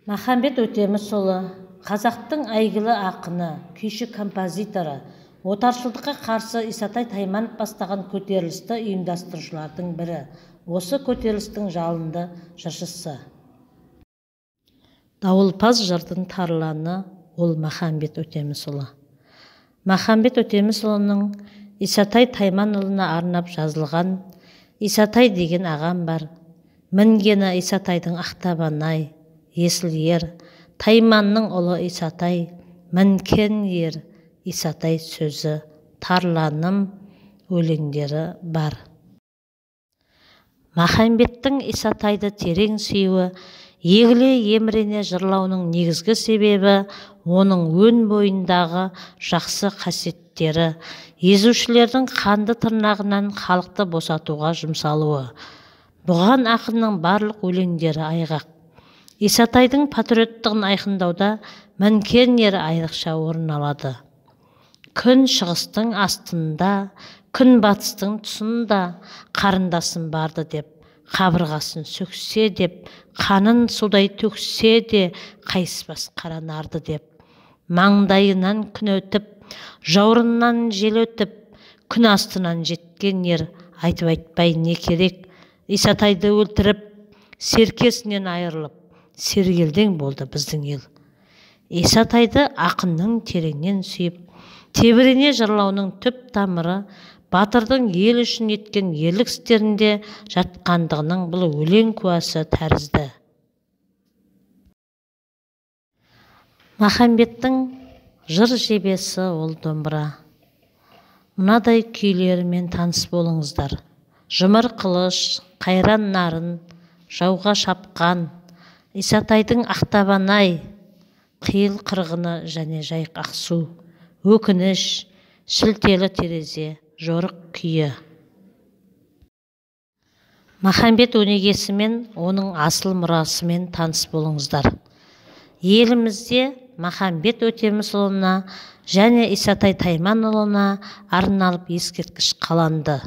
Махамбет Өтемісұлы қазақтың әйгілі ақыны, күйші, композиторы, отаршылдыққа қарсы Исатай Тайманов бастаған көтерілісті ұйымдастырушылардың бірі, осы көтерілістің жалынды жыршысы. Дауылпаз жырдың тарланы ол Махамбет Өтемісұлы. Махамбет Өтемісұлының Исатай Тайманұлына арнап жазылған «Исатай деген ағам бар», «Мінгені Исатайдың Ақтабан-ай», «Есіл ер», «Тайманның ұлы Исатай», «Мінген ер», «Исатай сөзі», «Тарланым» өлеңдері бар. Махамбеттің Исатайды терең сүюі, егіле емірене жырлауының негізгі себебі оның өн бойындағы жақсы қасиеттері, езушілердің қанды тырнағынан халықты босатуға жұмсалуы. Бұған ақынның барлық өлеңдері айғақ. Исатайдың патриоттығын айқындауда «Мінген ер» айрықша орын алады. Күн шығыстың астында, күн батыстың тұсында қарындасым барды деп, қабырғасын сөксе деп, қанын судай төксе де қайыспас қара нарды деп, маңдайынан күн өтіп, жауырыннан жел өтіп, күн астынан жеткен ер, айтып айтпай не керек, Исатайды өлтіріп, серкесінен айырылып, сергелдең болды біздің ел. Исатайды ақынның тереңнен сүйіп, тебірене жырлауының түп тамыры батырдың ел үшін еткен ерлік істерінде жатқандығының бұл өлең куәсі тәрізді. Махамбеттің жыр жебесі ол домбыра. Мынадай күйлерімен таныс болыңыздар. Жұмыр қылыш, қайран нарын, жауға шапқан, Исатайдың Ақтабан-ай, Қиыл қырғыны және Жайық Ақсу, Өкініш, Шілтелі терезе, Жорық күйі. Махамбет өнегесімен, оның асыл мұрасымен таныс болыңыздар. Елімізде Махамбет Өтемісұлына және Исатай Тайманұлына арналып ескерткіш қаланды.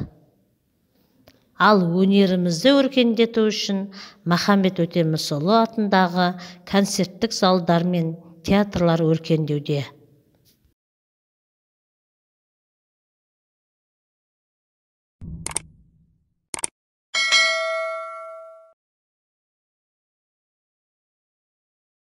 Ал өнерімізді өркендету үшін Махамбет Өтемісұлы атындағы концерттік залдар мен театрлар өркендеуде.